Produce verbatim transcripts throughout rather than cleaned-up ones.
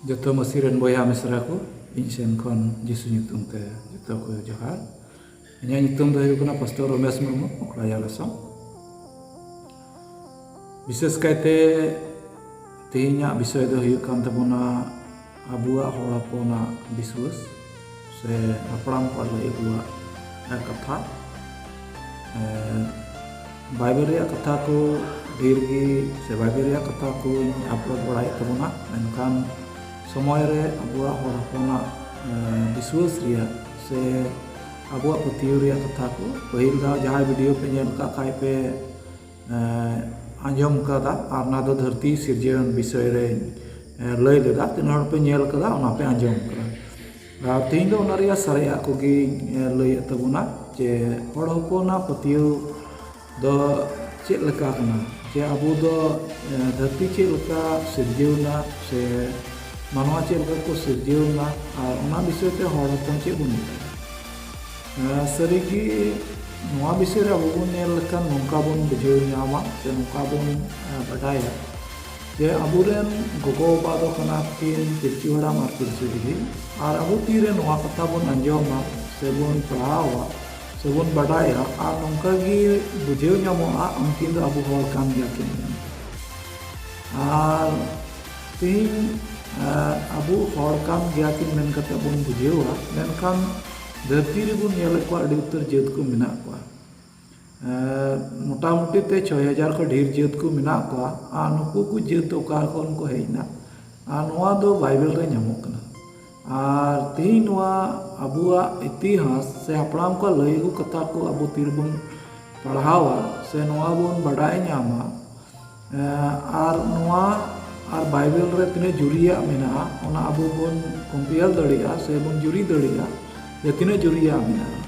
ᱡᱚᱛᱚ ᱢᱟᱹᱥᱤ ᱨᱮᱱ ᱵᱚᱭᱦᱟ ᱢᱤᱥᱨᱟ ᱠᱚ, ᱤᱧ ᱥᱮᱱ ᱠᱷᱚᱱ ᱡᱤᱥᱩ ᱧᱩᱛᱩᱢ ᱛᱮ ᱡᱚᱛᱚ ᱠᱚ ᱡᱚᱦᱟᱨ᱾ ᱤᱧᱟᱹᱜ ᱧᱩᱛᱩᱢ ᱫᱚ ᱦᱩᱭᱩᱜ ᱠᱟᱱᱟ ᱯᱟᱥᱴᱚᱨ ᱨᱚᱢᱮᱥ ᱢᱩᱨᱢᱩ, ᱢᱚᱠᱲᱟ ᱡᱟᱞᱮᱥᱚᱝ᱾ ᱵᱤᱥᱮᱥ ᱠᱟᱭᱛᱮ ᱛᱮᱦᱮᱧᱟᱜ ᱵᱤᱥᱚᱭ ᱫᱚ ᱦᱩᱭᱩᱜ ᱠᱟᱱ ᱛᱟᱵᱚᱱᱟ ᱟᱵᱚᱣᱟᱜ ᱦᱚᱲ ᱦᱚᱯᱚᱱᱟᱜ ᱵᱤᱥᱣᱟᱹᱥ ᱥᱮ ᱦᱟᱯᱲᱟᱢ ᱠᱚᱣᱟᱜ ᱞᱟᱹᱭ ᱟᱹᱜᱩᱣᱟᱜ ᱠᱟᱛᱷᱟ᱾ ᱮᱸ, ᱵᱟᱭᱵᱮᱞ ᱨᱮᱭᱟᱜ ᱠᱟᱛᱷᱟ ᱠᱚ ᱰᱷᱮᱨ ᱜᱮ, ᱥᱮ ᱵᱟᱭᱵᱮᱞ ᱨᱮᱭᱟᱜ ᱠᱟᱛᱷᱟ ᱠᱚᱧ ᱟᱯᱞᱳᱰ ᱵᱟᱲᱟᱭᱮᱫ ᱛᱟᱵᱚᱱᱟ, ᱢᱮᱱᱠᱷᱟᱱ ᱥᱚᱢᱚᱭ ᱨᱮ ᱟᱵᱚᱣᱟᱜ ᱦᱚᱲ ᱦᱚᱯᱚᱱᱟᱜ, ᱮᱸ, ᱵᱤᱥᱣᱟᱹᱥ ᱨᱮᱭᱟᱜ ᱥᱮ ᱟᱵᱚᱣᱟᱜ ᱯᱟᱹᱛᱭᱟᱹᱣ ᱨᱮᱭᱟᱜ ᱠᱟᱛᱷᱟ ᱠᱚ, ᱯᱟᱹᱦᱤᱞ ᱫᱷᱟᱣ ᱡᱟᱦᱟᱸᱭ ᱵᱷᱤᱰᱤᱭᱳ ᱯᱮ ᱧᱮᱞ ᱠᱟᱜ ᱠᱷᱟᱡ ᱯᱮ, ᱮᱸ, ᱟᱸᱡᱚᱢ ᱠᱟᱫᱟ, ᱟᱨ ᱚᱱᱟ ᱫᱚ ᱫᱷᱟᱹᱨᱛᱤ ᱥᱤᱨᱡᱚᱱ ᱵᱤᱥᱚᱭ ᱨᱮᱧ, ᱮᱸ, ᱞᱟᱹᱭ ᱞᱮᱫᱟ᱾ ᱛᱤᱱᱟᱹᱜ ᱦᱚᱲ ᱯᱮ ᱧᱮᱞ ᱠᱟᱫᱟ, ᱚᱱᱟ ᱯᱮ ᱟᱸᱡᱚᱢ ᱠᱟᱫᱟ᱾ ᱟᱨ ᱛᱮᱦᱮᱧ ᱫᱚ ᱚᱱᱟ ᱨᱮᱭᱟᱜ ᱥᱟᱨᱮᱡᱟᱜ ᱠᱚᱜᱮᱧ, ᱮᱸ, ᱞᱟᱹᱭᱮᱫ ᱛᱟᱵᱚᱱᱟ ᱡᱮ ᱦᱚᱲ ᱦᱚᱯᱚᱱᱟᱜ ᱯᱟᱹᱛᱭᱟᱹᱣ ᱫᱚ ᱪᱮᱫ ᱞᱮᱠᱟ ᱠᱟᱱᱟ, ᱡᱮ ᱟᱵᱚ ᱫᱚ, ᱮᱸ, ᱫᱷᱟᱹᱨᱛᱤ ᱪᱮᱫ ᱞᱮᱠᱟ ᱥᱤᱨᱡᱟᱹᱣ ᱮᱱᱟ ᱥᱮ ᱢᱟᱱᱣᱟ ᱪᱮᱫ ᱞᱮᱠᱟ ᱠᱚ ᱥᱤᱨᱡᱟᱹᱣ ᱮᱱᱟ, ᱟᱨ ᱚᱱᱟ ᱵᱤᱥᱚᱭ ᱛᱮ ᱦᱚᱲ ᱦᱚᱯᱚᱱ ᱪᱮᱫ ᱵᱚᱱ ᱢᱮᱛᱟᱭᱟ᱾ ᱮᱸ, ᱥᱟᱹᱨᱤᱜᱮ ᱱᱚᱣᱟ ᱵᱤᱥᱚᱭ ᱨᱮ ᱟᱵᱚ ᱵᱚᱱ ᱧᱮᱞ ᱞᱮᱠᱷᱟᱱ ᱱᱚᱝᱠᱟ ᱵᱚᱱ ᱵᱩᱡᱷᱟᱹᱣ ᱧᱟᱢᱟ ᱥᱮ ᱱᱚᱝᱠᱟ ᱵᱚᱱ, ᱮᱸ, ᱵᱟᱰᱟᱭᱟ ᱡᱮ ᱟᱵᱚᱨᱮᱱ ᱜᱚᱜᱚ-ᱵᱟᱵᱟ ᱫᱚ ᱠᱟᱱᱟ ᱠᱤᱱ ᱯᱤᱞᱪᱩ ᱦᱟᱲᱟᱢ ᱟᱨ ᱯᱤᱞᱪᱩ ᱵᱩᱲᱦᱤ, ᱟᱨ ᱟᱵᱚ ᱛᱤᱨᱮ ᱱᱚᱣᱟ ᱠᱟᱛᱷᱟ ᱵᱚᱱ ᱟᱸᱡᱚᱢᱟ ᱥᱮ ᱵᱚᱱ ᱯᱟᱲᱦᱟᱣᱟ ᱥᱮ ᱵᱚᱱ ᱵᱟᱰᱟᱭᱟ, ᱟᱨ ᱱᱚᱝᱠᱟ ᱜᱮ ᱵᱩᱡᱷᱟᱹᱣ ᱧᱟᱢᱚᱜᱼᱟ ᱩᱱᱠᱤᱱ ᱫᱚ ᱟᱵᱚ ᱦᱚᱲ ᱠᱟᱱ ᱜᱮᱭᱟ ᱠᱤᱱ ᱢᱮᱱᱛᱮ᱾ ᱟᱨ ᱛᱮᱦᱮᱧ, ᱮᱸ, ᱟᱵᱚ ᱦᱚᱲ ᱠᱟᱱ ᱜᱮᱭᱟ ᱠᱤᱱ ᱢᱮᱱ ᱠᱟᱛᱮ ᱵᱚᱱ ᱵᱩᱡᱷᱟᱹᱣᱟ, ᱢᱮᱱᱠᱷᱟᱱ ᱫᱷᱟᱹᱨᱛᱤ ᱨᱮᱵᱚᱱ ᱧᱮᱞᱮᱫ ᱠᱚᱣᱟ ᱟᱹᱰᱤ ᱩᱛᱟᱹᱨ ᱡᱟᱹᱛ ᱠᱚ ᱢᱮᱱᱟᱜ ᱠᱚᱣᱟ᱾ ᱮᱸ, ᱢᱚᱴᱟᱢᱩᱴᱤ ᱛᱮ ᱪᱷᱚᱭ ᱦᱟᱡᱟᱨ ᱠᱷᱚᱱ ᱰᱷᱮᱨ ᱡᱟᱹᱛ ᱠᱚ ᱢᱮᱱᱟᱜ ᱠᱚᱣᱟ᱾ ᱟᱨ ᱱᱩᱠᱩ ᱠᱚ ᱡᱟᱹᱛ ᱫᱚ ᱚᱠᱟ ᱠᱷᱚᱱ ᱠᱚ ᱦᱮᱡ ᱮᱱᱟ? ᱟᱨ ᱱᱚᱣᱟ ᱫᱚ ᱵᱟᱭᱵᱮᱞ ᱨᱮ ᱧᱟᱢᱚᱜ ᱠᱟᱱᱟ᱾ ᱟᱨ ᱛᱮᱦᱮᱧ ᱱᱚᱣᱟ ᱟᱵᱚᱣᱟᱜ ᱤᱛᱤᱦᱟᱥ ᱥᱮ ᱦᱟᱯᱲᱟᱢ ᱠᱚᱣᱟᱜ ᱞᱟᱹᱭ ᱟᱹᱜᱩ ᱠᱟᱛᱷᱟ ᱠᱚ ᱟᱵᱚ ᱛᱤᱨᱮᱵᱚᱱ ᱯᱟᱲᱦᱟᱣᱟ ᱥᱮ ᱱᱚᱣᱟ ᱵᱚᱱ ᱵᱟᱰᱟᱭ ᱧᱟᱢᱟ, ᱮᱸ, ᱟᱨ ᱱᱚᱣᱟ ᱟᱨ ᱵᱟᱭᱵᱮᱞ ᱨᱮ ᱛᱤᱱᱟᱹᱜ ᱡᱩᱨᱤᱭᱟᱜ ᱢᱮᱱᱟᱜᱼᱟ, ᱚᱱᱟ ᱟᱵᱚ ᱵᱚᱱ ᱠᱚᱢᱯᱮᱭᱟᱨ ᱫᱟᱲᱮᱭᱟᱜᱼᱟ ᱥᱮ ᱵᱚᱱ ᱡᱩᱨᱤ ᱫᱟᱲᱮᱭᱟᱜᱼᱟ ᱡᱮ ᱛᱤᱱᱟᱹᱜ ᱡᱩᱨᱤᱭᱟᱜ ᱢᱮᱱᱟᱜᱼᱟ᱾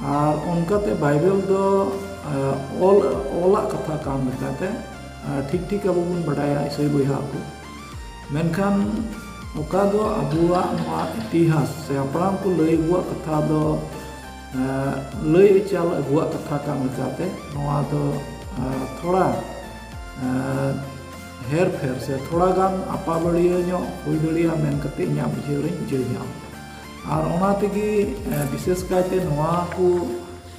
ᱟᱨ ᱚᱱᱠᱟᱛᱮ ᱵᱟᱭᱵᱮᱞ ᱫᱚ, ᱮᱸ, ᱚᱞ, ᱚᱞᱟᱜ ᱠᱟᱛᱷᱟ ᱠᱟᱱ ᱞᱮᱠᱟᱛᱮ, ᱮᱸ, ᱴᱷᱤᱠ ᱴᱷᱤᱠ ᱟᱵᱚ ᱵᱚᱱ ᱵᱟᱰᱟᱭᱟ ᱤᱥᱟᱹᱭ ᱵᱚᱭᱦᱟ ᱠᱚ᱾ ᱢᱮᱱᱠᱷᱟᱱ ᱚᱠᱟ ᱫᱚ ᱟᱵᱚᱣᱟᱜ ᱱᱚᱣᱟ ᱤᱛᱤᱦᱟᱥ ᱥᱮ ᱦᱟᱯᱲᱟᱢ ᱠᱚ ᱞᱟᱹᱭ ᱟᱹᱜᱩᱣᱟᱜ ᱠᱟᱛᱷᱟ ᱫᱚ, ᱮᱸ, ᱞᱟᱹᱭ ᱪᱟᱞ ᱟᱹᱜᱩᱣᱟᱜ ᱠᱟᱛᱷᱟ ᱠᱟᱱ ᱞᱮᱠᱟᱛᱮ ᱱᱚᱣᱟ ᱫᱚ, ᱮᱸ, ᱛᱷᱚᱲᱟ, ᱮᱸ, ᱦᱮᱨ ᱯᱷᱮᱨ ᱥᱮ ᱛᱷᱚᱲᱟ ᱜᱟᱱ ᱟᱯᱟᱵᱟᱹᱲᱤᱭᱟᱹ ᱧᱚᱜ ᱦᱩᱭ ᱫᱟᱲᱮᱭᱟᱜᱼᱟ ᱢᱮᱱ ᱠᱟᱛᱮ ᱤᱧᱟᱹᱜ ᱵᱩᱡᱷᱟᱹᱣ ᱨᱮᱧ ᱵᱩᱡᱷᱟᱹᱣ ᱧᱟᱢ᱾ ᱟᱨ ᱚᱱᱟ ᱛᱮᱜᱮ, ᱮ, ᱵᱤᱥᱮᱥ ᱠᱟᱭᱛᱮ ᱱᱚᱣᱟ ᱠᱚ,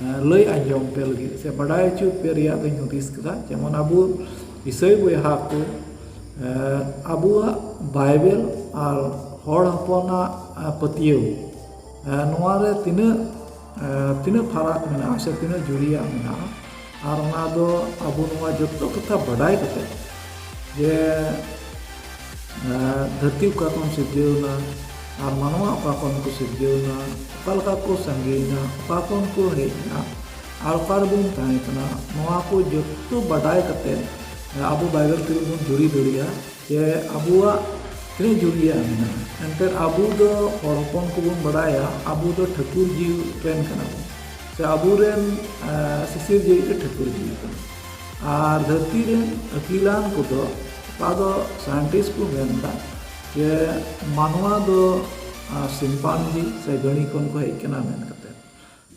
ᱮ, ᱞᱟᱹᱭ ᱟᱸᱡᱚᱢ ᱯᱮ ᱞᱟᱹᱜᱤᱫ ᱥᱮ ᱵᱟᱰᱟᱭ ᱦᱚᱪᱚ ᱯᱮ ᱨᱮᱭᱟᱜ ᱫᱚᱧ ᱦᱩᱫᱤᱥ ᱠᱮᱫᱟ᱾ ᱡᱮᱢᱚᱱ ᱟᱵᱚ ᱤᱥᱟᱹᱭ ᱵᱚᱭᱦᱟ ᱠᱚ, ᱮ, ᱟᱵᱚᱣᱟᱜ ᱵᱟᱭᱵᱮᱞ ᱟᱨ ᱦᱚᱲ ᱦᱚᱯᱚᱱᱟᱜ, ᱮ, ᱯᱟᱹᱛᱭᱟᱹᱣ, ᱮ, ᱱᱚᱣᱟ ᱨᱮ ᱛᱤᱱᱟᱹᱜ, ᱮ, ᱛᱤᱱᱟᱹᱜ ᱯᱷᱟᱨᱟᱠ ᱢᱮᱱᱟᱜᱼᱟ ᱥᱮ ᱛᱤᱱᱟᱹᱜ ᱡᱩᱨᱤᱭᱟᱜ ᱢᱮᱱᱟᱜᱼᱟ᱾ ᱟᱨ ᱚᱱᱟ ᱫᱚ ᱟᱵᱚ ᱱᱚᱣᱟ ᱡᱚᱛᱚ ᱠᱟᱛᱷᱟ ᱵᱟᱰᱟᱭ ᱠᱟᱛᱮ ᱡᱮ, ᱮ, ᱫᱷᱟᱹᱨᱛᱤ ᱚᱠᱟ ᱠᱷᱚᱱ ᱥᱤᱨᱡᱟᱹᱣ ᱮᱱᱟ ᱟᱨ ᱢᱟᱱᱣᱟ ᱚᱠᱟ ᱠᱷᱚᱱ ᱠᱚ ᱥᱤᱨᱡᱟᱹᱣ ᱮᱱᱟ, ᱚᱠᱟ ᱞᱮᱠᱟ ᱠᱚ ᱥᱟᱸᱜᱮᱭᱮᱱᱟ, ᱚᱠᱟ ᱠᱷᱚᱱ ᱠᱚ ᱦᱮᱡ ᱮᱱᱟ ᱟᱨ ᱚᱠᱟ ᱨᱮᱵᱚᱱ ᱛᱟᱦᱮᱸ ᱠᱟᱱᱟ, ᱱᱚᱣᱟ ᱠᱚ ᱡᱚᱛᱚ ᱵᱟᱰᱟᱭ ᱠᱟᱛᱮ, ᱮ, ᱟᱵᱚ ᱵᱟᱭᱵᱮᱞ ᱛᱮᱜᱮ ᱵᱚᱱ ᱡᱩᱨᱤ ᱫᱟᱲᱮᱭᱟᱜᱼᱟ᱾ ᱡᱮ ᱟᱵᱚᱣᱟᱜ ᱛᱤᱱᱟᱹᱜ ᱡᱩᱨᱤᱭᱟᱜ ᱢᱮᱱᱟᱜᱼᱟ᱾ ᱮᱱᱛᱮᱫ ᱟᱵᱚ ᱫᱚ ᱦᱚᱲ ᱦᱚᱯᱚᱱ ᱠᱚᱵᱚᱱ ᱵᱟᱰᱟᱭᱟ, ᱟᱵᱚ ᱫᱚ ᱴᱷᱟᱹᱠᱩᱨ ᱡᱤᱣᱤ ᱨᱮᱱ ᱠᱟᱱᱟ ᱵᱚᱱ, ᱥᱮ ᱟᱵᱚᱨᱮᱱ, ᱮ, ᱥᱤᱥᱤᱨ ᱡᱤᱣᱤ ᱫᱚ ᱴᱷᱟᱹᱠᱩᱨ ᱡᱤᱣᱤ ᱠᱟᱱᱟ᱾ ᱟᱨ ᱫᱷᱟᱹᱨᱛᱤ ᱨᱮᱱ ᱟᱹᱠᱤᱞᱟᱱ ᱠᱚᱫᱚ ᱚᱠᱟ ᱫᱚ ᱥᱟᱭᱮᱱᱴᱤᱥᱴ ᱠᱚ ᱢᱮᱱ ᱮᱫᱟ ᱡᱮ ᱢᱟᱱᱣᱟ ᱫᱚ, ᱟ, ᱥᱤᱢᱯᱟᱱᱡᱤ ᱥᱮ ᱜᱟᱹᱲᱤ ᱠᱷᱚᱱ ᱠᱚ ᱦᱮᱡ ᱠᱟᱱᱟ ᱢᱮᱱ ᱠᱟᱛᱮ᱾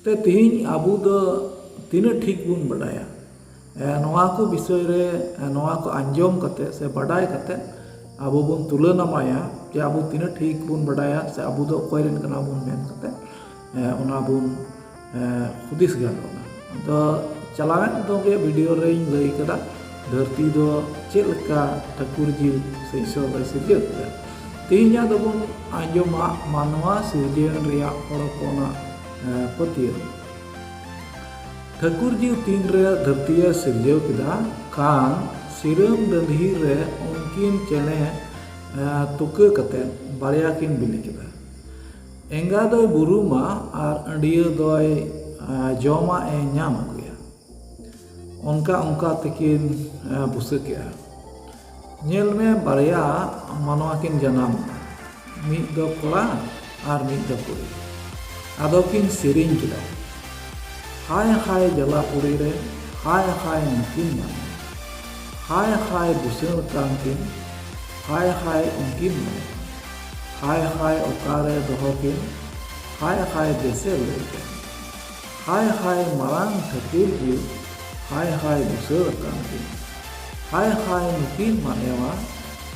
ᱛᱮ ᱛᱮᱦᱮᱧ ᱟᱵᱚ ᱫᱚ ᱛᱤᱱᱟᱹᱜ ᱴᱷᱤᱠ ᱵᱚᱱ ᱵᱟᱰᱟᱭᱟ? ᱮ, ᱱᱚᱣᱟ ᱠᱚ ᱵᱤᱥᱚᱭ ᱨᱮ, ᱮ, ᱱᱚᱣᱟ ᱠᱚ ᱟᱸᱡᱚᱢ ᱠᱟᱛᱮ ᱥᱮ ᱵᱟᱰᱟᱭ ᱠᱟᱛᱮ ᱟᱵᱚ ᱵᱚᱱ ᱛᱩᱞᱟᱹᱱᱟᱢᱟᱭᱟ ᱡᱮ ᱟᱵᱚ ᱛᱤᱱᱟᱹᱜ ᱴᱷᱤᱠ ᱵᱚᱱ ᱵᱟᱰᱟᱭᱟ ᱥᱮ ᱟᱵᱚ ᱫᱚ ᱚᱠᱚᱭ ᱨᱮᱱ ᱠᱟᱱᱟ ᱵᱚᱱ ᱢᱮᱱ ᱠᱟᱛᱮ, ᱮ, ᱚᱱᱟ ᱵᱚᱱ, ᱮ, ᱦᱩᱫᱤᱥ ᱜᱟᱱᱚᱜᱼᱟ᱾ ᱟᱫᱚ ᱪᱟᱞᱟᱣᱮᱱ ᱫᱚ ᱜᱮ ᱵᱷᱤᱰᱤᱭᱳ ᱨᱮᱧ ᱞᱟᱹᱭ ᱠᱟᱫᱟ ᱫᱷᱟᱹᱨᱛᱤ ᱫᱚ ᱪᱮᱫ ᱞᱮᱠᱟ ᱴᱷᱟᱹᱠᱩᱨ ᱡᱤᱣᱤ ᱥᱮ ᱤᱥᱚᱨ ᱫᱚᱭ ᱥᱤᱨᱡᱟᱹᱣ ᱠᱮᱫᱟ᱾ ᱛᱮᱦᱮᱧᱟᱜ ᱫᱚᱵᱚᱱ ᱟᱸᱡᱚᱢᱟ ᱢᱟᱱᱣᱟ ᱥᱤᱨᱡᱟᱹᱣ ᱨᱮᱭᱟᱜ ᱦᱚᱲ ᱦᱚᱯᱚᱱᱟᱜ, ᱮ, ᱯᱟᱹᱛᱭᱟᱹᱣ᱾ ᱴᱷᱟᱹᱠᱩᱨ ᱡᱤᱣᱤ ᱛᱤᱱᱨᱮ ᱫᱷᱟᱹᱨᱛᱤᱭᱮ ᱥᱤᱨᱡᱟᱹᱣ ᱠᱮᱫᱟ, ᱠᱷᱟᱱ ᱥᱤᱨᱟᱹᱢ ᱰᱟᱹᱰᱷᱤ ᱨᱮ ᱩᱱᱠᱤᱱ ᱪᱮᱬᱮ, ᱮ, ᱛᱩᱠᱟᱹ ᱠᱟᱛᱮ ᱵᱟᱨᱭᱟ ᱠᱤᱱ ᱵᱤᱞᱤ ᱠᱮᱫᱟ᱾ ᱮᱸᱜᱟ ᱫᱚᱭ ᱵᱩᱨᱩᱢᱟ ᱟᱨ ᱟᱹᱰᱤᱭᱟᱹ ᱫᱚᱭ, ᱮ, ᱡᱚᱢᱟᱜ ᱮ ᱧᱟᱢ ᱟᱹᱜᱩᱭᱟ᱾ ᱚᱱᱠᱟ ᱚᱱᱠᱟ ᱛᱮᱠᱤᱱ, ᱮ, ᱵᱩᱥᱟᱹᱜ ᱠᱮᱜᱼᱟ᱾ ᱧᱮᱞ ᱢᱮ, ᱵᱟᱨᱭᱟ ᱢᱟᱱᱣᱟ ᱠᱤᱱ ᱡᱟᱱᱟᱢ ᱮᱱᱟ, ᱢᱤᱫ ᱫᱚ ᱠᱚᱲᱟ ᱟᱨ ᱢᱤᱫ ᱫᱚ ᱠᱩᱲᱤ᱾ ᱟᱫᱚ ᱠᱤᱱ ᱥᱮᱨᱮᱧ ᱠᱮᱫᱟ, ᱦᱟᱭ ᱦᱟᱭ ᱡᱟᱞᱟ ᱯᱩᱨᱤ ᱨᱮ, ᱦᱟᱭ ᱦᱟᱭ ᱱᱩᱠᱤᱱ ᱢᱟᱱᱣᱟ, ᱦᱟᱭ ᱦᱟᱭ ᱵᱩᱥᱟᱹᱲ ᱠᱟᱱ ᱠᱤᱱ, ᱦᱟᱭ ᱦᱟᱭ ᱩᱱᱠᱤᱱ ᱢᱟᱱᱣᱟ, ᱦᱟᱭ ᱦᱟᱭ ᱚᱠᱟᱨᱮ ᱫᱚᱦᱚ ᱠᱤᱱ, ᱦᱟᱭ ᱦᱟᱭ ᱵᱮᱥᱮ ᱞᱟᱹᱭ ᱠᱮᱫ᱾ ᱦᱟᱭ ᱦᱟᱭ ᱢᱟᱨᱟᱝ ᱴᱷᱟᱹᱠᱩᱨ ᱡᱤᱣᱤ, ᱦᱟᱭ ᱦᱟᱭ ᱵᱩᱥᱟᱹᱲ ᱟᱠᱟᱱ ᱠᱤᱱ᱾ ᱦᱟᱭ ᱦᱟᱭ ᱱᱩᱠᱤᱱ ᱢᱟᱱᱮᱣᱟ,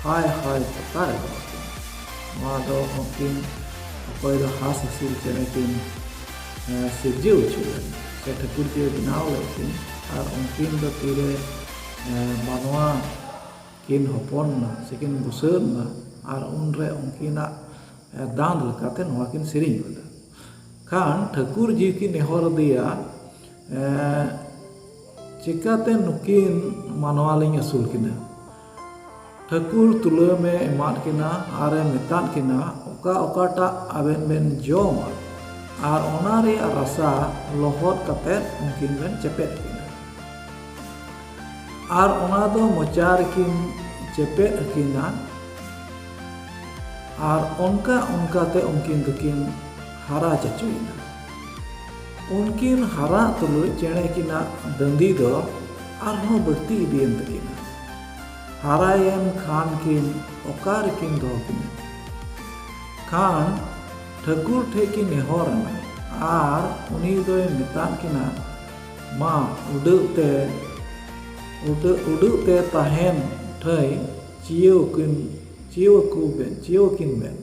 ᱦᱟᱭ ᱦᱟᱭ ᱯᱚᱛᱟᱣ ᱮᱫ ᱠᱤᱱ᱾ ᱱᱚᱣᱟ ᱫᱚ ᱩᱱᱠᱤᱱ ᱚᱠᱚᱭ ᱫᱚ ᱦᱟᱸᱥ ᱦᱟᱹᱥᱤᱞ ᱪᱮᱬᱮ ᱠᱤᱱ, ᱮ, ᱥᱤᱨᱡᱟᱹᱣ ᱦᱚᱪᱚ ᱞᱮᱫ ᱥᱮ ᱴᱷᱟᱹᱠᱩᱨ ᱠᱤᱱ ᱵᱮᱱᱟᱣ ᱞᱮᱫ ᱠᱤᱱ᱾ ᱟᱨ ᱩᱱᱠᱤᱱ ᱫᱚ ᱛᱤᱨᱮ, ᱮ, ᱢᱟᱱᱣᱟ ᱠᱤᱱ ᱦᱚᱯᱚᱱ ᱮᱱᱟ ᱥᱮ ᱠᱤᱱ ᱵᱩᱥᱟᱹᱫ ᱮᱱᱟ, ᱟᱨ ᱩᱱᱨᱮ ᱩᱱᱠᱤᱱᱟᱜ, ᱮ, ᱫᱟᱱ ᱞᱮᱠᱟᱛᱮ ᱱᱚᱣᱟ ᱠᱤᱱ ᱥᱮᱨᱮᱧ ᱞᱮᱫᱟ᱾ ᱠᱷᱟᱱ ᱴᱷᱟᱹᱠᱩᱨ ᱡᱤᱣᱤ ᱠᱤᱱ ᱱᱮᱦᱚᱨ ᱟᱫᱮᱭᱟ, ᱮ, ᱪᱤᱠᱟᱹᱛᱮ ᱱᱩᱠᱤᱱ ᱢᱟᱱᱣᱟ ᱞᱤᱧ ᱟᱹᱥᱩᱞ ᱠᱤᱱᱟ? ᱴᱷᱟᱹᱠᱩᱨ ᱛᱩᱞᱟᱹᱢ ᱮ ᱮᱢᱟᱫ ᱠᱤᱱᱟ ᱟᱨ ᱮ ᱢᱮᱛᱟᱫ ᱠᱤᱱᱟ, ᱚᱠᱟ ᱚᱠᱟᱴᱟᱜ ᱟᱵᱮᱱ ᱵᱮᱱ ᱡᱚᱢᱟ, ᱟᱨ ᱚᱱᱟ ᱨᱮᱭᱟᱜ ᱨᱟᱥᱟ ᱞᱚᱦᱚᱫ ᱠᱟᱛᱮ ᱩᱱᱠᱤᱱ ᱵᱮᱱ ᱪᱮᱯᱮᱫ ᱠᱤᱱᱟ᱾ ᱟᱨ ᱚᱱᱟ ᱫᱚ ᱢᱚᱪᱟ ᱨᱮᱠᱤᱱ ᱪᱮᱯᱮᱫ ᱟᱹᱠᱤᱱᱟ᱾ ᱟᱨ ᱚᱱᱠᱟ ᱚᱱᱠᱟᱛᱮ ᱩᱱᱠᱤᱱ ᱫᱚᱠᱤᱱ ᱦᱟᱨᱟ ᱪᱟᱪᱳᱭᱮᱱᱟ᱾ ᱩᱱᱠᱤᱱ ᱦᱟᱨᱟ ᱛᱩᱞᱩᱡ ᱪᱮᱬᱮ ᱠᱤᱱᱟᱜ ᱫᱟᱺᱫᱤ ᱫᱚ ᱟᱨᱦᱚᱸ ᱵᱟᱹᱲᱛᱤ ᱤᱫᱤᱭᱮᱱ ᱛᱟᱹᱠᱤᱱᱟ᱾ ᱦᱟᱨᱟᱭᱮᱱ ᱠᱷᱟᱱ ᱠᱤᱱ ᱚᱠᱟ ᱨᱮᱠᱤᱱ ᱫᱚᱦᱚ ᱠᱤᱱᱟ? ᱠᱷᱟᱱ ᱴᱷᱟᱹᱠᱩᱨ ᱴᱷᱮᱱ ᱠᱤᱱ ᱱᱮᱦᱚᱨ ᱮᱱᱟ ᱟᱨ ᱩᱱᱤ ᱫᱚᱭ ᱢᱮᱛᱟᱫ ᱠᱤᱱᱟ, ᱢᱟ ᱩᱰᱟᱹᱜ ᱛᱮ, ᱩᱰᱟᱹᱜ, ᱩᱰᱟᱹᱜ ᱛᱮ ᱛᱟᱦᱮᱱ ᱴᱷᱟᱹᱭ ᱪᱤᱭᱟᱹᱣ ᱠᱤᱱ, ᱪᱤᱭᱟᱹᱣ ᱠᱚ ᱵᱮᱱ, ᱪᱤᱭᱟᱹᱣ ᱠᱤᱱ ᱵᱮᱱ᱾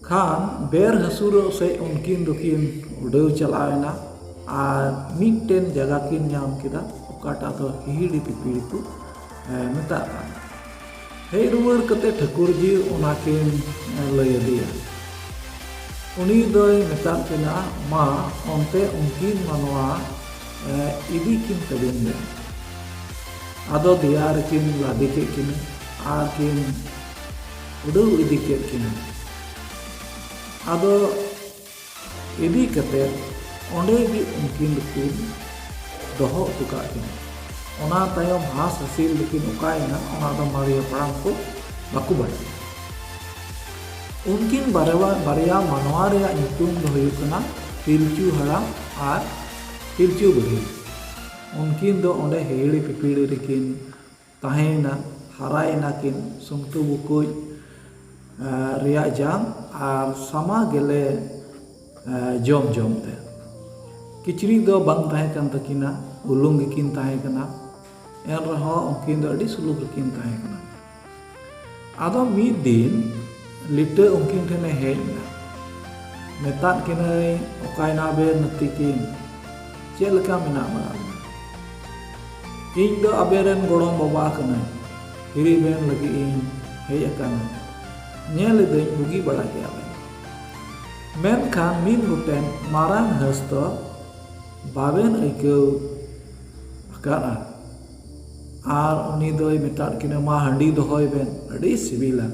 ᱠᱷᱟᱱ ᱵᱮᱨ ᱦᱟᱹᱥᱩᱨᱚᱜ ᱥᱮᱫ ᱩᱱᱠᱤᱱ ᱫᱚᱠᱤᱱ ᱩᱰᱟᱹᱣ ᱪᱟᱞᱟᱣ ᱮᱱᱟ ᱟᱨ ᱢᱤᱫᱴᱮᱱ ᱡᱟᱭᱜᱟ ᱠᱤᱱ ᱧᱟᱢ ᱠᱮᱫᱟ, ᱚᱠᱟᱴᱟᱜ ᱫᱚ ᱦᱤᱦᱤᱲᱤ ᱯᱤᱯᱤᱲᱤ ᱠᱚ, ᱮ, ᱢᱮᱛᱟᱜ ᱠᱟᱱᱟ᱾ ᱦᱮᱡ ᱨᱩᱣᱟᱹᱲ ᱠᱟᱛᱮ ᱴᱷᱟᱹᱠᱩᱨ ᱡᱤ ᱚᱱᱟ ᱠᱤᱱ, ᱮ, ᱞᱟᱹᱭ ᱟᱫᱮᱭᱟ᱾ ᱩᱱᱤ ᱫᱚᱭ ᱢᱮᱛᱟᱫ ᱠᱤᱱᱟ, ᱢᱟ ᱚᱱᱛᱮ ᱩᱱᱠᱤᱱ ᱢᱟᱱᱣᱟ, ᱮ, ᱤᱫᱤ ᱠᱤᱱ ᱛᱟᱵᱮᱱ ᱵᱮᱱ᱾ ᱟᱫᱚ ᱫᱮᱭᱟ ᱨᱮᱠᱤᱱ ᱞᱟᱫᱮ ᱠᱮᱫ ᱠᱤᱱᱟ ᱟᱨ ᱠᱤᱱ ᱩᱰᱟᱹᱣ ᱤᱫᱤ ᱠᱮᱫ ᱠᱤᱱᱟ᱾ ᱟᱫᱚ ᱤᱫᱤ ᱠᱟᱛᱮ ᱚᱸᱰᱮ ᱜᱮ ᱩᱱᱠᱤᱱ ᱫᱚᱠᱤᱱ ᱫᱚᱦᱚ ᱦᱚᱴᱚ ᱠᱟᱜ ᱠᱤᱱᱟ᱾ ᱚᱱᱟ ᱛᱟᱭᱚᱢ ᱦᱟᱸᱥ ᱦᱟᱹᱥᱤᱞ ᱫᱚᱠᱤᱱ ᱚᱠᱟᱭᱮᱱᱟ, ᱚᱱᱟ ᱫᱚ ᱢᱟᱨᱮ ᱦᱟᱯᱲᱟᱢ ᱠᱚ ᱵᱟᱠᱚ ᱵᱟᱲᱟᱭᱟ᱾ ᱩᱱᱠᱤᱱ ᱵᱟᱨᱭᱟ, ᱵᱟᱨᱭᱟ ᱢᱟᱱᱣᱟ ᱨᱮᱭᱟᱜ ᱧᱩᱛᱩᱢ ᱫᱚ ᱦᱩᱭᱩᱜ ᱠᱟᱱᱟ ᱯᱤᱞᱪᱩ ᱦᱟᱲᱟᱢ ᱟᱨ ᱯᱤᱞᱪᱩ ᱵᱩᱲᱦᱤ᱾ ᱩᱱᱠᱤᱱ ᱫᱚ ᱚᱸᱰᱮ ᱦᱤᱦᱤᱲᱤ ᱯᱤᱯᱤᱲᱤ ᱨᱮᱠᱤᱱ ᱛᱟᱦᱮᱸᱭᱮᱱᱟ, ᱦᱟᱨᱟᱭᱮᱱᱟ ᱠᱤᱱ ᱥᱩᱝᱛᱩ ᱵᱩᱠᱩᱡ, ᱮ, ᱨᱮᱭᱟᱜ ᱡᱟᱝ ᱟᱨ ᱥᱟᱢᱟ ᱜᱮᱞᱮ, ᱮ, ᱡᱚᱢ ᱡᱚᱢ ᱛᱮ᱾ ᱠᱤᱪᱨᱤᱡ ᱫᱚ ᱵᱟᱝ ᱛᱟᱦᱮᱸ ᱠᱟᱱ ᱛᱟᱹᱠᱤᱱᱟ, ᱵᱩᱞᱩᱝ ᱜᱮᱠᱤᱱ ᱛᱟᱦᱮᱸ ᱠᱟᱱᱟ᱾ ᱮᱱ ᱨᱮᱦᱚᱸ ᱩᱱᱠᱤᱱ ᱫᱚ ᱟᱹᱰᱤ ᱥᱩᱞᱩᱠ ᱨᱮᱠᱤᱱ ᱛᱟᱦᱮᱸ ᱠᱟᱱᱟ᱾ ᱟᱫᱚ ᱢᱤᱫ ᱫᱤᱱ ᱞᱤᱴᱟᱹ ᱩᱱᱠᱤᱱ ᱴᱷᱮᱱᱮ ᱦᱮᱡ ᱮᱱᱟ᱾ ᱢᱮᱛᱟᱫ ᱠᱤᱱᱟᱹᱭ, "ᱚᱠᱟᱭᱱᱟ ᱵᱮᱱ ᱱᱟᱹᱛᱤ ᱠᱤᱱ? ᱪᱮᱫ ᱞᱮᱠᱟ ᱢᱮᱱᱟᱜ ᱵᱟᱲᱟ ᱵᱮᱱᱟ?" "ᱤᱧ ᱫᱚ ᱟᱵᱮᱱ ᱨᱮᱱ ᱜᱚᱲᱚᱢ ᱵᱟᱵᱟ ᱠᱟᱹᱱᱟᱹᱧ, ᱦᱤᱨᱤ ᱵᱮᱱ ᱞᱟᱹᱜᱤᱫ ᱤᱧ ᱦᱮᱡ ᱟᱠᱟᱱᱟ᱾ ᱧᱮᱞ ᱮᱫᱟᱹᱧ ᱵᱩᱜᱤ ᱵᱟᱲᱟ ᱜᱮᱭᱟ ᱵᱮᱱ, ᱢᱮᱱᱠᱷᱟᱱ ᱢᱤᱫ ᱜᱚᱴᱮᱱ ᱢᱟᱨᱟᱝ ᱦᱟᱹᱥ ᱫᱚ ᱵᱟᱵᱮᱱ ᱟᱹᱭᱠᱟᱹᱣ ᱟᱠᱟᱫᱼᱟ?" ᱟᱨ ᱩᱱᱤ ᱫᱚᱭ ᱢᱮᱛᱟᱫ ᱠᱤᱱᱟᱹ, "ᱢᱟ ᱦᱟᱺᱰᱤ ᱫᱚᱦᱚᱭ ᱵᱮᱱ, ᱟᱹᱰᱤ ᱥᱤᱵᱤᱞᱟ᱾"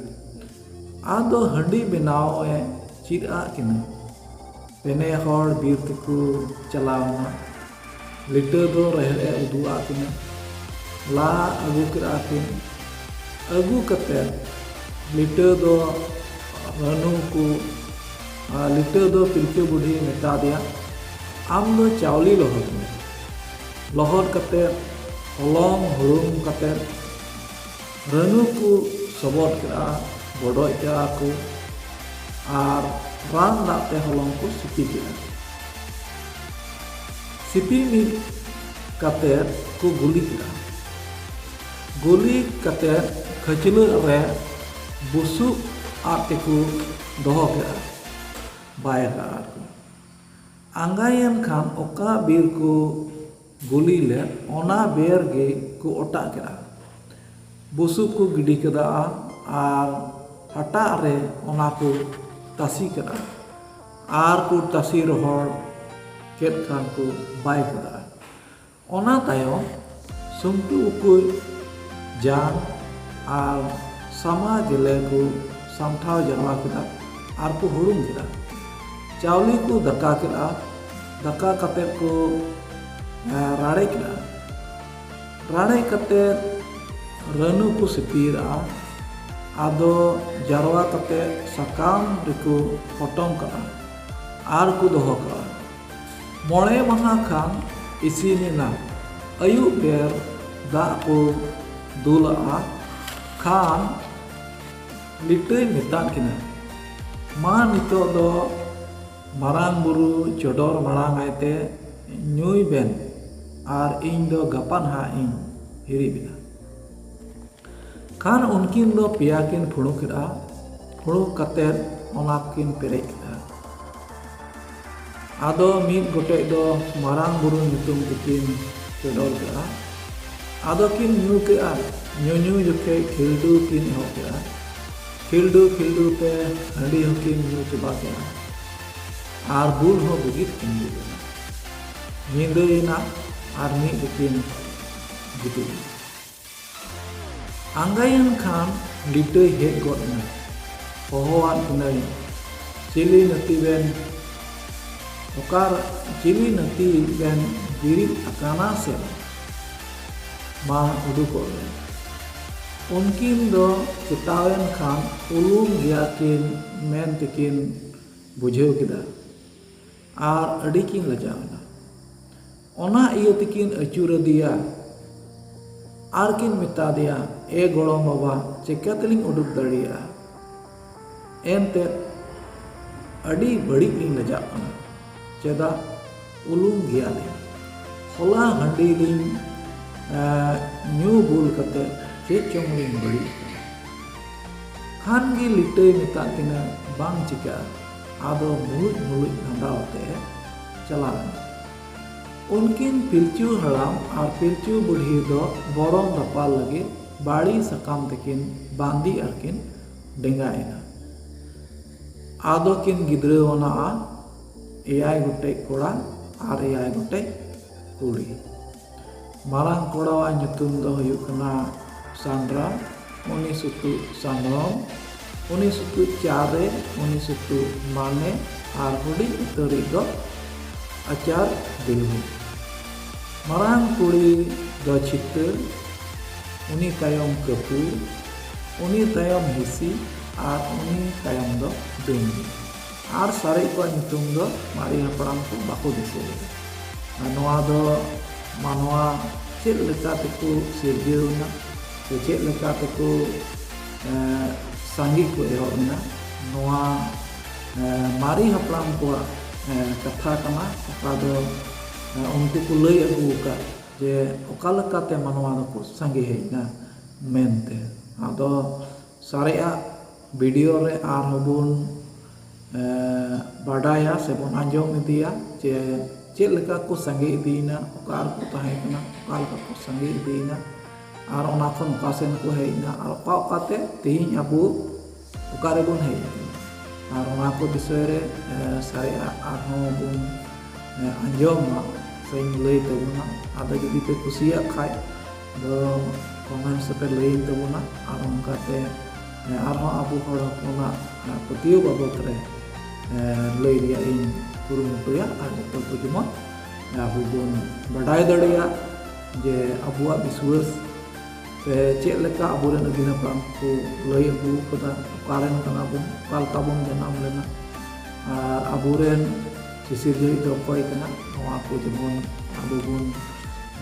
ᱟᱫᱚ ᱦᱟᱺᱰᱤ ᱵᱮᱱᱟᱣ ᱮ ᱪᱮᱫ ᱟᱫ ᱠᱤᱱᱟᱹ᱾ ᱯᱮᱱᱮ ᱦᱚᱲ ᱵᱤᱨ ᱛᱮᱠᱚ ᱪᱟᱞᱟᱣ ᱮᱱᱟ᱾ ᱞᱤᱴᱟᱹ ᱫᱚ ᱨᱮᱦᱮᱫ ᱮ ᱩᱫᱩᱜ ᱟᱫ ᱠᱤᱱᱟᱹ᱾ ᱞᱟ ᱟᱹᱜᱩ ᱠᱮᱫᱼᱟ ᱠᱤᱱ᱾ ᱟᱹᱜᱩ ᱠᱟᱛᱮ ᱞᱤᱴᱟᱹ ᱫᱚ ᱨᱟᱹᱱᱩ ᱠᱚ, ᱟᱨ ᱞᱤᱴᱟᱹ ᱫᱚ ᱯᱤᱞᱪᱩ ᱵᱩᱰᱷᱤ ᱢᱮᱛᱟ ᱫᱮᱭᱟ, "ᱟᱢ ᱫᱚ ᱪᱟᱣᱞᱮ ᱞᱚᱦᱚᱫ ᱢᱮ᱾" ᱞᱚᱦᱚᱫ ᱠᱟᱛᱮ ᱦᱚᱞᱚᱝ ᱦᱩᱲᱩᱝ ᱠᱟᱛᱮ ᱨᱟᱹᱱᱩ ᱠᱚ ᱥᱚᱵᱚᱫ ᱠᱮᱫᱼᱟ, ᱵᱚᱰᱚᱡ ᱠᱮᱫᱼᱟ ᱠᱚ ᱟᱨ ᱨᱟᱱ ᱫᱟᱜ ᱛᱮ ᱦᱚᱞᱚᱝ ᱠᱚ ᱥᱤᱯᱤ ᱠᱮᱫᱼᱟ᱾ ᱥᱤᱯᱤ ᱢᱤᱫ ᱠᱟᱛᱮ ᱠᱚ ᱜᱩᱞᱤ ᱠᱮᱫᱼᱟ᱾ ᱜᱩᱞᱤ ᱠᱟᱛᱮ ᱠᱷᱟᱹᱪᱞᱟᱹᱜ ᱨᱮ ᱵᱩᱥᱩᱵ ᱟᱫ ᱛᱮᱠᱚ ᱫᱚᱦᱚ ᱠᱮᱫᱼᱟ, ᱵᱟᱭ ᱠᱟᱜᱼᱟ ᱠᱚ᱾ ᱟᱸᱜᱟᱭᱮᱱ ᱠᱷᱟᱱ ᱚᱠᱟ ᱵᱤᱨ ᱠᱚ ᱜᱩᱞᱤ ᱞᱮᱫ, ᱚᱱᱟ ᱵᱮᱨ ᱜᱮ ᱠᱚ ᱚᱴᱟᱜ ᱠᱮᱫᱼᱟ᱾ ᱵᱩᱥᱩᱵ ᱠᱚ ᱜᱤᱰᱤ ᱠᱮᱫᱟ ᱟᱨ ᱦᱟᱴᱟᱜ ᱨᱮ ᱚᱱᱟ ᱠᱚ ᱛᱟᱥᱮ ᱠᱮᱫᱼᱟ ᱟᱨ ᱠᱚ ᱛᱟᱥᱮ ᱨᱚᱦᱚᱲ ᱠᱮᱫ ᱠᱷᱟᱱ ᱠᱚ ᱵᱟᱭ ᱠᱮᱫᱼᱟ᱾ ᱚᱱᱟ ᱛᱟᱭᱚᱢ ᱥᱩᱢᱴᱩ ᱩᱠᱩᱡ, ᱡᱟᱝ ᱟᱨ ᱥᱟᱢᱟ ᱜᱮᱞᱮ ᱠᱚ ᱥᱟᱢᱴᱷᱟᱣ ᱡᱟᱨᱣᱟ ᱠᱮᱫᱟ ᱟᱨ ᱠᱚ ᱦᱩᱲᱩᱝ ᱠᱮᱫᱟ᱾ ᱪᱟᱣᱞᱮ ᱠᱚ ᱫᱟᱠᱟ ᱠᱮᱫᱼᱟ᱾ ᱫᱟᱠᱟ ᱠᱟᱛᱮ ᱠᱚ, ᱮ, ᱨᱟᱲᱮᱡ ᱠᱮᱫᱼᱟ᱾ ᱨᱟᱲᱮᱡ ᱠᱟᱛᱮ ᱨᱟᱹᱱᱩ ᱠᱚ ᱥᱤᱯᱤᱭᱮᱫᱼᱟ᱾ ᱟᱫᱚ ᱡᱟᱨᱣᱟ ᱠᱟᱛᱮ ᱥᱟᱠᱟᱢ ᱨᱮᱠᱚ ᱯᱚᱴᱚᱢ ᱠᱟᱜᱼᱟ ᱟᱨ ᱠᱚ ᱫᱚᱦᱚ ᱠᱟᱜᱼᱟ᱾ ᱢᱚᱬᱮ ᱢᱟᱦᱟ ᱠᱷᱟᱱ ᱤᱥᱤᱱᱮᱱᱟ᱾ ᱟᱹᱭᱩᱵ ᱵᱮᱨ ᱫᱟᱜ ᱠᱚ ᱫᱩᱞᱟᱜᱼᱟ᱾ ᱠᱷᱟᱱ ᱞᱤᱴᱟᱹᱭ ᱢᱮᱛᱟᱫ ᱠᱤᱱᱟ, "ᱢᱟ ᱱᱤᱛᱚᱜ ᱫᱚ ᱢᱟᱨᱟᱝ ᱵᱩᱨᱩ ᱪᱚᱰᱚᱨ ᱢᱟᱲᱟᱝ ᱟᱭ ᱛᱮ ᱧᱩᱭ ᱵᱮᱱ, ᱟᱨ ᱤᱧ ᱫᱚ ᱜᱟᱯᱟ ᱱᱟᱦᱟᱜ ᱤᱧ ᱦᱤᱨᱤᱡ ᱮᱱᱟ᱾ ᱠᱷᱟᱱ ᱩᱱᱠᱤᱱ ᱫᱚ ᱯᱮᱭᱟ ᱠᱤᱱ ᱯᱷᱩᱲᱩᱜ ᱠᱮᱫᱼᱟ᱾ ᱯᱷᱩᱲᱩᱜ ᱠᱟᱛᱮᱫ ᱚᱱᱟ ᱠᱤᱱ ᱯᱮᱨᱮᱡ ᱠᱮᱫᱼᱟ᱾ ᱟᱫᱚ ᱢᱤᱫ ᱜᱚᱴᱮᱡ ᱫᱚ ᱢᱟᱨᱟᱝ ᱵᱩᱨᱩ ᱧᱩᱛᱩᱢ ᱛᱮᱠᱤᱱ ᱪᱚᱰᱚᱨ ᱠᱮᱫᱼᱟ᱾ ᱟᱫᱚ ᱠᱤᱱ ᱧᱩ ᱠᱮᱫᱼᱟ᱾ ᱧᱩ ᱧᱩ ᱡᱚᱠᱷᱮᱡ ᱠᱷᱤᱞᱰᱩ ᱠᱤᱱ ᱮᱦᱚᱵ ᱠᱮᱫᱼᱟ᱾ ᱠᱷᱤᱞᱰᱩ ᱠᱷᱤᱞᱰᱩ ᱛᱮ ᱦᱟᱺᱰᱤ ᱦᱚᱸᱠᱤᱱ ᱧᱩ ᱪᱟᱵᱟ ᱠᱮᱫᱼᱟ᱾ ᱟᱨ ᱵᱩᱞ ᱦᱚᱸ ᱵᱩᱜᱤᱫ ᱠᱤᱱ ᱵᱩᱞ ᱮᱱᱟ᱾ ᱧᱤᱫᱟᱹᱭᱮᱱᱟ ᱟᱨ ᱢᱤᱫ ᱨᱮᱠᱤᱱ ᱜᱤᱛᱤᱡ ᱮᱱᱟ᱾ ᱟᱸᱜᱟᱭᱮᱱ ᱠᱷᱟᱱ ᱞᱤᱴᱟᱹᱭ ᱦᱮᱡ ᱜᱚᱫ ᱮᱱᱟ᱾ ᱦᱚᱦᱚᱣᱟᱫ ᱠᱤᱱᱟᱹᱭ, "ᱪᱤᱞᱤ ᱱᱟᱹᱛᱤ ᱵᱮᱱ, ᱚᱠᱟ, ᱪᱤᱞᱤ ᱱᱟᱹᱛᱤ ᱵᱮᱱ ᱵᱤᱨᱤᱫ ᱟᱠᱟᱱᱟ ᱥᱮ? ᱢᱟ ᱩᱰᱩᱠᱚᱜ ᱵᱮᱱ᱾" ᱩᱱᱠᱤᱱ ᱫᱚ ᱪᱮᱛᱟᱣᱮᱱ ᱠᱷᱟᱱ ᱩᱞᱩᱢ ᱜᱮᱭᱟ ᱠᱤᱱ ᱢᱮᱱ ᱛᱮᱠᱤᱱ ᱵᱩᱡᱷᱟᱹᱣ ᱠᱮᱫᱟ᱾ ᱟᱨ ᱟᱹᱰᱤ ᱠᱤᱱ ᱞᱟᱡᱟᱣ ᱮᱱᱟ᱾ ᱚᱱᱟ ᱤᱭᱟᱹ ᱛᱮᱠᱤᱱ ᱟᱹᱪᱩᱨ ᱟᱫᱮᱭᱟ ᱟᱨ ᱠᱤᱱ ᱢᱮᱛᱟ ᱫᱮᱭᱟ, "ᱮ ᱜᱚᱲᱚᱢ ᱵᱟᱵᱟ, ᱪᱤᱠᱟᱹ ᱛᱮᱞᱤᱧ ᱩᱰᱩᱠ ᱫᱟᱲᱮᱭᱟᱜᱼᱟ? ᱮᱱᱛᱮᱫ ᱟᱹᱰᱤ ᱵᱟᱹᱲᱤᱡ ᱞᱤᱧ ᱞᱟᱡᱟᱜ ᱠᱟᱱᱟ᱾ ᱪᱮᱫᱟᱜ, ᱩᱞᱩᱢ ᱜᱮᱭᱟᱞᱤᱧ᱾ ᱦᱚᱞᱟ ᱦᱟᱺᱰᱤ ᱞᱤᱧ, ᱮ, ᱧᱩ ᱵᱩᱞ ᱠᱟᱛᱮ ᱪᱮᱫ ᱪᱚᱝ ᱞᱤᱧ ᱵᱟᱹᱲᱤᱡ ᱠᱟᱱᱟ᱾" ᱠᱷᱟᱱ ᱜᱮ ᱞᱤᱴᱟᱹᱭ ᱢᱮᱛᱟᱫ ᱠᱤᱱᱟᱹ, "ᱵᱟᱝ ᱪᱤᱠᱟᱹᱜᱼᱟ᱾" ᱟᱫᱚ ᱢᱩᱞᱩᱡ ᱢᱩᱞᱩᱡ ᱵᱷᱟᱸᱰᱟᱣ ᱟᱛᱮ ᱮ ᱪᱟᱞᱟᱣ ᱮᱱᱟ᱾ ᱩᱱᱠᱤᱱ ᱯᱤᱞᱪᱩ ᱦᱟᱲᱟᱢ ᱟᱨ ᱯᱤᱞᱪᱩ ᱵᱩᱰᱷᱤ ᱫᱚ ᱵᱚᱨᱚᱱ ᱫᱟᱯᱟᱞ ᱞᱟᱹᱜᱤᱫ ᱵᱟᱲᱤ ᱥᱟᱠᱟᱢ ᱛᱮᱠᱤᱱ ᱵᱟᱸᱫᱤ ᱟᱨ ᱠᱤᱱ ᱰᱮᱸᱜᱟ ᱮᱱᱟ᱾ ᱟᱫᱚ ᱠᱤᱱ ᱜᱤᱫᱽᱨᱟᱹᱣᱟᱱᱟᱜᱼᱟ, ᱮᱭᱟᱭ ᱜᱚᱴᱮᱡ ᱠᱚᱲᱟ ᱟᱨ ᱮᱭᱟᱭ ᱜᱚᱴᱮᱡ ᱠᱩᱲᱤ᱾ ᱢᱟᱨᱟᱝ ᱠᱚᱲᱟᱣᱟᱜ ᱧᱩᱛᱩᱢ ᱫᱚ ᱦᱩᱭᱩᱜ ᱠᱟᱱᱟ ᱥᱟᱱᱰᱨᱟ, ᱩᱱᱤ ᱥᱩᱛᱩᱜ ᱥᱟᱢᱵᱽᱨᱚᱢ, ᱩᱱᱤ ᱥᱩᱛᱩᱜ ᱪᱟᱨᱮ, ᱩᱱᱤ ᱥᱩᱛᱩᱜ ᱢᱟᱱᱮ, ᱟᱨ ᱦᱩᱰᱤᱧ ᱩᱛᱟᱹᱨᱤᱡ ᱫᱚ ᱟᱪᱟᱨ ᱵᱤᱞᱜᱩ᱾ ᱢᱟᱨᱟᱝ ᱠᱩᱲᱤ ᱫᱚ ᱪᱷᱤᱛᱟᱹ, ᱩᱱᱤ ᱛᱟᱭᱚᱢ ᱠᱟᱹᱯᱩ, ᱩᱱᱤ ᱛᱟᱭᱚᱢ ᱦᱤᱥᱤ, ᱟᱨ ᱩᱱᱤ ᱛᱟᱭᱚᱢ ᱫᱚ ᱰᱩᱝᱜᱤ᱾ ᱟᱨ ᱥᱟᱨᱮᱡ ᱠᱚᱣᱟᱜ ᱧᱩᱛᱩᱢ ᱫᱚ ᱢᱟᱨᱮ ᱦᱟᱯᱲᱟᱢ ᱠᱚ ᱵᱟᱠᱚ ᱫᱤᱥᱟᱹ ᱞᱮᱫᱟ᱾ ᱟᱨ ᱱᱚᱣᱟ ᱫᱚ ᱢᱟᱱᱣᱟ ᱪᱮᱫ ᱞᱮᱠᱟ ᱛᱮᱠᱚ ᱥᱤᱨᱡᱟᱹᱣ ᱮᱱᱟ ᱥᱮ ᱪᱮᱫ ᱞᱮᱠᱟ ᱛᱮᱠᱚ, ᱮᱸ, ᱥᱟᱸᱜᱮ ᱠᱚ ᱮᱦᱚᱵ ᱮᱱᱟ, ᱱᱚᱣᱟ, ᱮᱸ, ᱢᱟᱨᱮ ᱦᱟᱯᱲᱟᱢ ᱠᱚᱣᱟᱜ, ᱮᱸ, ᱠᱟᱛᱷᱟ ᱠᱟᱱᱟ, ᱚᱠᱟ ᱫᱚ, ᱮᱸ, ᱩᱱᱠᱩ ᱠᱚ ᱞᱟᱹᱭ ᱟᱹᱜᱩ ᱟᱠᱟᱫ ᱡᱮ ᱚᱠᱟ ᱞᱮᱠᱟᱛᱮ ᱢᱟᱱᱣᱟ ᱫᱚᱠᱚ ᱥᱟᱸᱜᱮ ᱦᱮᱡ ᱮᱱᱟ ᱢᱮᱱᱛᱮ᱾ ᱟᱫᱚ ᱥᱟᱨᱮᱡᱟᱜ ᱵᱷᱤᱰᱤᱭᱳ ᱨᱮ ᱟᱨᱦᱚᱸ ᱵᱚᱱ, ᱮ, ᱵᱟᱰᱟᱭᱟ ᱥᱮ ᱵᱚᱱ ᱟᱸᱡᱚᱢ ᱤᱫᱤᱭᱟ ᱡᱮ ᱪᱮᱫ ᱞᱮᱠᱟ ᱠᱚ ᱥᱟᱸᱜᱮ ᱤᱫᱤᱭᱮᱱᱟ, ᱚᱠᱟ ᱨᱮᱠᱚ ᱛᱟᱦᱮᱸ ᱠᱟᱱᱟ, ᱚᱠᱟ ᱞᱮᱠᱟ ᱠᱚ ᱥᱟᱸᱜᱮ ᱤᱫᱤᱭᱮᱱᱟ, ᱟᱨ ᱚᱱᱟ ᱠᱷᱚᱱ ᱚᱠᱟ ᱥᱮᱱ ᱠᱚ ᱦᱮᱡ ᱮᱱᱟ, ᱟᱨ ᱚᱠᱟ ᱚᱠᱟᱛᱮ ᱛᱮᱦᱮᱧ ᱟᱵᱚ ᱚᱠᱟ ᱨᱮᱵᱚᱱ ᱦᱮᱡ ᱟᱠᱟᱱᱟ᱾ ᱟᱨ ᱚᱱᱟ ᱠᱚ ᱵᱤᱥᱚᱭ ᱨᱮ, ᱮ, ᱥᱟᱨᱮᱡᱟᱜ ᱟᱨᱦᱚᱸ ᱵᱚᱱ, ᱮ, ᱟᱸᱡᱚᱢᱟ ᱥᱮᱧ ᱞᱟᱹᱭ ᱛᱟᱵᱚᱱᱟ᱾ ᱟᱫᱚ ᱡᱩᱫᱤ ᱯᱮ ᱠᱩᱥᱤᱭᱟᱜ ᱠᱷᱟᱡ ᱫᱚ ᱠᱚᱢᱮᱱᱴᱥ ᱨᱮᱯᱮ ᱞᱟᱹᱭᱟᱹᱧ ᱛᱟᱵᱚᱱᱟ᱾ ᱟᱨ ᱚᱱᱠᱟᱛᱮ, ᱮ, ᱟᱨᱦᱚᱸ ᱟᱵᱚ ᱦᱚᱲ ᱦᱚᱯᱚᱱᱟᱜ, ᱮ, ᱯᱟᱹᱛᱭᱟᱹᱣ ᱵᱟᱵᱚᱛ ᱨᱮ, ᱮ, ᱞᱟᱹᱭ ᱨᱮᱭᱟᱜ ᱤᱧ ᱠᱩᱨᱩᱢᱩᱴᱩᱭᱟ᱾ ᱟᱨ ᱡᱚᱛᱚ ᱠᱚ ᱡᱮᱢᱚᱱ ᱟᱵᱚ ᱵᱚᱱ ᱵᱟᱰᱟᱭ ᱫᱟᱲᱮᱭᱟᱜ ᱡᱮ ᱟᱵᱚᱣᱟᱜ ᱵᱤᱥᱣᱟᱹᱥ ᱥᱮ ᱪᱮᱫ ᱞᱮᱠᱟ ᱟᱵᱚᱨᱮᱱ ᱟᱹᱜᱤᱞ ᱦᱟᱯᱲᱟᱢ ᱠᱚ ᱞᱟᱹᱭ ᱟᱹᱜᱩ ᱟᱠᱟᱫᱟ, ᱚᱠᱟᱨᱮᱱ ᱠᱟᱱᱟ ᱵᱚᱱ, ᱚᱠᱟ ᱞᱮᱠᱟ ᱵᱚᱱ ᱡᱟᱱᱟᱢ ᱞᱮᱱᱟ, ᱟᱨ ᱟᱵᱚᱨᱮᱱ ᱥᱤᱥᱤᱨᱡᱟᱹᱣᱤᱡ ᱫᱚ ᱚᱠᱚᱭ ᱠᱟᱱᱟ, ᱱᱚᱣᱟ ᱠᱚ ᱡᱮᱢᱚᱱ ᱟᱵᱚ ᱵᱚᱱ,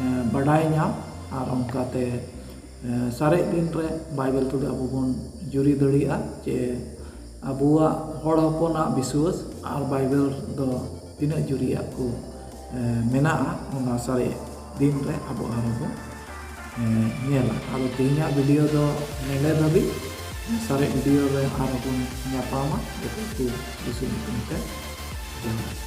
ᱮ, ᱵᱟᱰᱟᱭ ᱧᱟᱢ᱾ ᱟᱨ ᱚᱱᱠᱟᱛᱮ, ᱮ, ᱥᱟᱨᱮᱡ ᱫᱤᱱ ᱨᱮ ᱵᱟᱭᱵᱮᱞ ᱛᱩᱞᱩᱡ ᱟᱵᱚ ᱵᱚᱱ ᱡᱩᱨᱤ ᱫᱟᱲᱮᱭᱟᱜᱼᱟ ᱡᱮ ᱟᱵᱚᱣᱟᱜ ᱦᱚᱲ ᱦᱚᱯᱚᱱᱟᱜ ᱵᱤᱥᱣᱟᱹᱥ ᱟᱨ ᱵᱟᱭᱵᱮᱞ ᱫᱚ ᱛᱤᱱᱟᱹᱜ ᱡᱩᱨᱤᱭᱟᱜ ᱠᱚ, ᱮ, ᱢᱮᱱᱟᱜᱼᱟ, ᱚᱱᱟ ᱥᱟᱨᱮᱡ ᱫᱤᱱ ᱨᱮ ᱟᱵᱚ ᱟᱨᱦᱚᱸ ᱵᱚᱱ, ᱮ, ᱧᱮᱞᱟ᱾ ᱟᱫᱚ ᱛᱮᱦᱮᱧᱟᱜ ᱵᱷᱤᱰᱤᱭᱳ ᱫᱚ ᱱᱮᱰᱮ ᱫᱷᱟᱹᱵᱤᱡ᱾ ᱥᱟᱨᱮᱡ ᱵᱷᱤᱰᱤᱭᱳ ᱨᱮ ᱟᱨᱦᱚᱸ ᱵᱚᱱ ᱧᱟᱯᱟᱢᱟ᱾ ᱡᱚᱛᱚ ᱠᱚ ᱡᱤᱥᱩ ᱧᱩᱛᱩᱢ ᱛᱮ ᱡᱚᱦᱟᱨ᱾